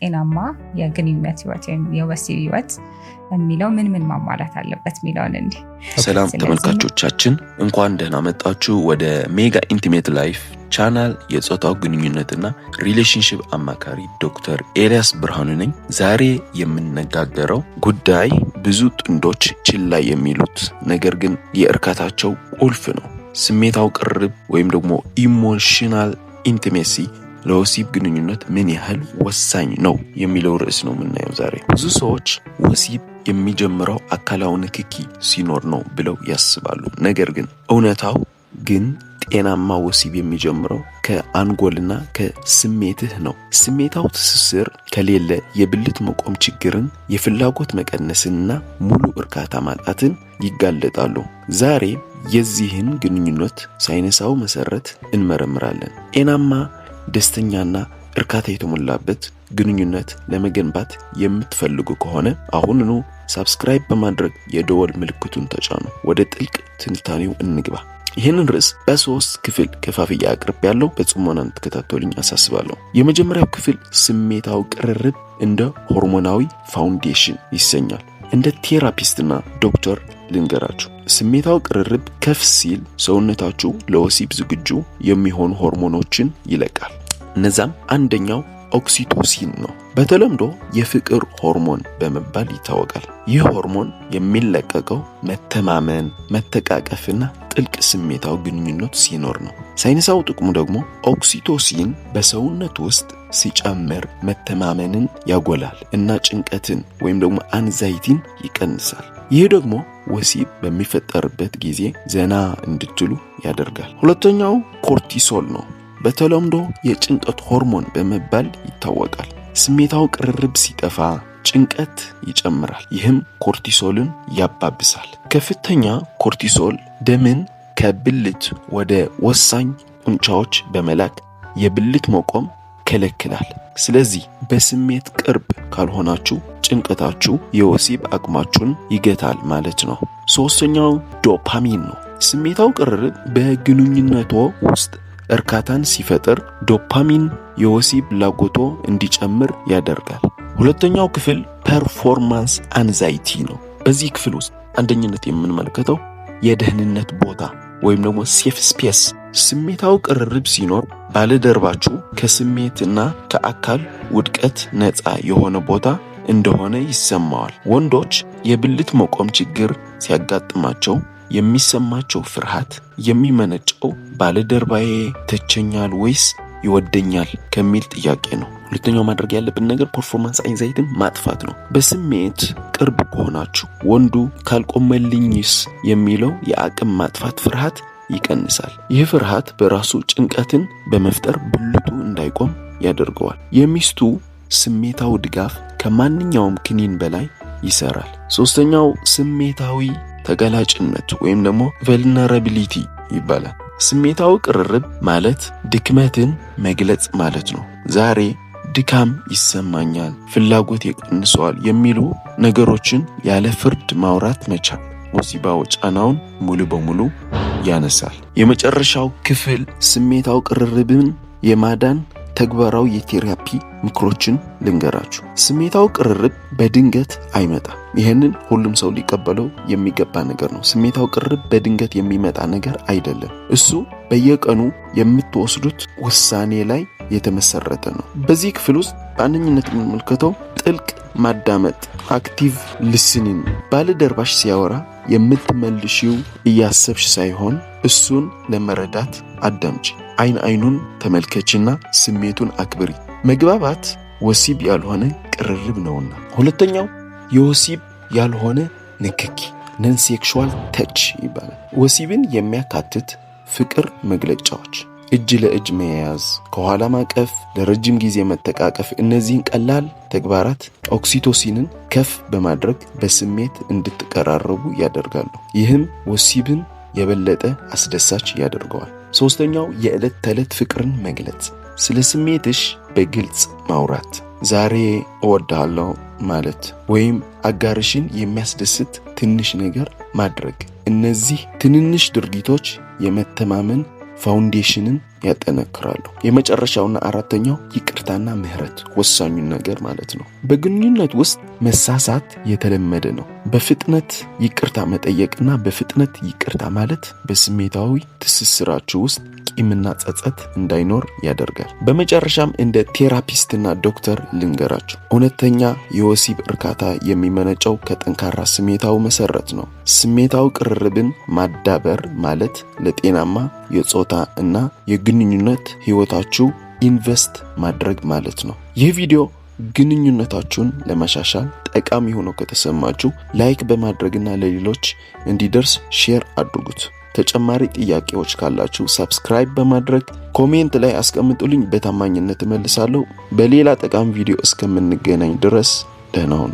ጤናማ የግንኙነት ህይወት ወይም የወሲብ ህይወት የሚለው ምን ምን ማሟላት አለበት የሚለውን እንዲህ። ሰላም ስለዚህ ተመልካቾቻችን፣ እንኳን ደህና መጣችሁ ወደ Mega Intimate Life channel። የጾታው ግንኙነትና relationship አማካሪ ዶክተር ኤልያስ ብርሃኑ ነኝ። ዛሬ የምነጋገረው ጉዳይ ብዙ ጥንዶች ችላ የሚሉት ነገር ግን የእርካታቸው ቁልፍ ነው። ስሜታዊ ቅርርብ ወይም ደግሞ emotional intimacy ለወሲብ ግንኙነት ምን ያህል ወሳኝ ነው የሚለው ርዕስ ነው የምናየው ዛሬ። ብዙ ሰዎች ወሲብ የሚጀምረው አካላዊ ንክኪ ሲኖር ነው ብለው ያስባሉ። ነገር ግን እውነታው ግን ጤናማ ወሲብ የሚጀምረው ከአንጎልና ከስሜትህ ነው። ስሜታዊ ትስስር ከሌለ የብልት መቆም ችግርን፣ የፍላጎት መቀነስንና ሙሉ እርካታ ማጣትን ይጋለጣሉ። ዛሬ የዚህን ግንኙነት ሳይንሳዊ መሰረት እንመረምራለን። ጤናማ፣ ደስተኛና እርካታ የተሞላበት ግንኙነት ለመገንባት የምትፈልጉ ከሆነ አሁኑኑ subscribe በማድረግ የደወል ምልክቱን ተጫኑ። ወደ ጥልቅ ትንታኔው እንግባ። ይህንን ርዕስ በሶስት ክፍል ከፋፍዬ አቅርቤያለሁ። በጽሞና እንድትከታተሉኝ አሳስባለሁ። የመጀመሪያው ክፍል ስሜታዊ ቅርርብ እንደ ሆርሞናዊ foundation ይሰኛል። እንደ therapist ና ዶክተር ልንገራችሁ፣ ስሜታዊ ቅርርብ ከፍ ሲል ሰውነታችሁ ለወሲብ ዝግጁ የሚሆኑ ሆርሞኖችን ይለቃል። እነዛም አንደኛው oxytocin ነው። በተለምዶ የፍቅር ሆርሞን በመባል ይታወቃል። ይህ ሆርሞን የሚለቀቀው መተማመን፣ መተቃቀፍና ጥልቅ ስሜታዊ ግንኙነት ሲኖር ነው። ሳይንሳዊ ጥቅሙ ደግሞ oxytocin በሰውነት ውስጥ ሲጨምር መተማመንን ያጎላል እና ጭንቀትን ወይም ደግሞ anxiety ን ይቀንሳል። ይህ ደግሞ ወሲብ በሚፈጠርበት ጊዜ ዘና እንድትሉ ያደርጋል። ሁለተኛው cortisol ነው። በተለምዶ የጭንቀት ሆርሞን በመባል ይታወቃል። ስሜታዊ ቅርርብ ሲጠፋ ጭንቀት ይጨምራል። ይህም cortisol ን ያባብሳል። ከፍተኛ cortisol ደምን ከብልት ወደ ወሳኝ ጡንቻዎች በመላክ የብልት መቆም ይከለክላል። ስለዚህ በስሜት ቅርብ ካልሆናችሁ ጭንቀታችሁ የወሲብ አቅማችሁን ይገታል ማለት ነው። ሶስተኛው ዶፓሚን ነው። ስሜታዊ ቅርርብ በግንኙነቶ ውስጥ እርካታን ሲፈጥር ዶፓሚን የወሲብ ፍላጎቶ እንዲጨምር ያደርጋል። ሁለተኛው ክፍል performance anxiety ነው። በዚህ ክፍል ውስጥ አንደኝነት የምንመለከተው የደህንነት ቦታ ወይም ደግሞ safe space። ስሜታዊ ቅርርብ ሲኖር ባልደረባችሁ ከስሜትና ከአካል ውድቀት ነፃ የሆነ ቦታ እንደሆነ ይሰማዋል። ወንዶች የብልት መቆም ችግር ሲያጋጥማቸው የሚሰማቸው ፍርሃት የሚመነጨው ባልደረባዬ ይተቸኛል ወይስ ይወደኛል ከሚል ጥያቄ ነው። ሁለተኛው ማድረግ ያለብን ነገር performance anxiety ን ማጥፋት ነው። በስሜት ቅርብ ከሆናችሁ ወንዱ ካልቆመልኝስ የሚለው የአቅም ማጥፋት ፍርሃት ይቀንሳል። ይህ ፍርሃት በራሱ ጭንቀትን በመፍጠር ብልቱ እንዳይቆም ያደርገዋል። የሚስቱ ስሜታዊ ድጋፍ ከማንኛውም ክኒን በላይ ይሰራል። ሶስተኛው ስሜታዊ ተጋላጭነት ወይም ደግሞ vulnerability ይባላል። ስሜታዊ ቅርርብ ማለት ድክመትን መግለጽ ማለት ነው። ዛሬ ድካም ይሰማኛል፣ ፍላጎቴ ቀንሷል የሚሉ ነገሮችን ያለ ፍርድ ማውራት መቻል ወሲባዊ ጫናውን ሙሉ በሙሉ ያነሳል። የመጨረሻው ክፍል ስሜታዊ ቅርርብን የማዳን ተግባራዊ የ therapy ምክሮችን ልንገራችሁ። ስሜታዊ ቅርርብ በድንገት አይመጣም። ይህንን ሁሉም ሰው ሊቀበለው የሚገባ ነገር ነው። ስሜታዊ ቅርርብ በድንገት የሚመጣ ነገር አይደለም። እሱ በየቀኑ የምትወስዱት ውሳኔ ላይ የተመሰረተ ነው። በዚህ ክፍል ውስጥ በአንደኝነት የምንመለከተው ጥልቅ ማዳመጥ active listening። ባልደረባሽ ሲያወራ የምትመልሺው እያሰብሽ ሳይሆን እሱን ለመረዳት አዳምጪ። አይን አይኑን ተመልከችና ስሜቱን አክብሪ። መግባባት ወሲብ ያልሆነ ቅርርብ ነውና። ሁለተኛው የወሲብ ያልሆነ ንክኪ non sexual touch ይባላል። ወሲብን የሚያካትት ፍቅር መግለጫዎች እጅ ለእጅ መያያዝ፣ ከኋላ ማቀፍ፣ ለረጅም ጊዜ መተቃቀፍ። እነዚህን ቀላል ተግባራት oxytocin ን ከፍ በማድረግ በስሜት እንድትቀራረቡ ያደርጋሉ። ይህም ወሲብን የበለጠ አስደሳች ያደርገዋል። ሶስተኛው የዕለት ተዕለት ፍቅርን መግለጽ፣ ስለ ስሜትሽ በግልጽ ማውራት፣ ዛሬ እወድሃለሁ ማለት ወይም አጋርሽን የሚያስደስት ትንሽ ነገር ማድረግ። እነዚህ ትንንሽ ድርጊቶች የመተማመን Foundation ን ያጠነክራሉ። የመጨረሻውና አራተኛው ይቅርታና ምህረት፣ ወሳኙን ነገር ማለት ነው። በግንኙነት ውስጥ መሳሳት የተለመደ ነው። በፍጥነት ይቅርታ መጠየቅና በፍጥነት ይቅርታ ማለት በስሜታዊ ትስስራችሁ ውስጥ ቂምና ጸጸት እንዳይኖር ያደርጋል። በመጨረሻም እንደ therapist ና ዶክተር ልንገራችሁ፣ እውነተኛ የወሲብ እርካታ የሚመነጨው ከጠንካራ ስሜታዊ መሰረት ነው። ስሜታዊ ቅርርብን ማዳበር ማለት ለጤናማ የጾታ እና የግንኙነት ህይወታችሁ invest ማድረግ ማለት ነው። ይህ ቪዲዮ ግንኙነታችሁን ለማሻሻል ጠቃሚ ሆኖ ከተሰማችሁ like በማድረግና ለሌሎች እንዲደርስ share አድርጉት። ተጨማሪ ጥያቄዎች ካላችሁ subscribe በማድረግ comment ላይ አስቀምጡልኝ፣ በታማኝነት እመልሳለሁ። በሌላ ጠቃሚ ቪዲዮ እስከምንገናኝ ድረስ ደህና ሁኑ።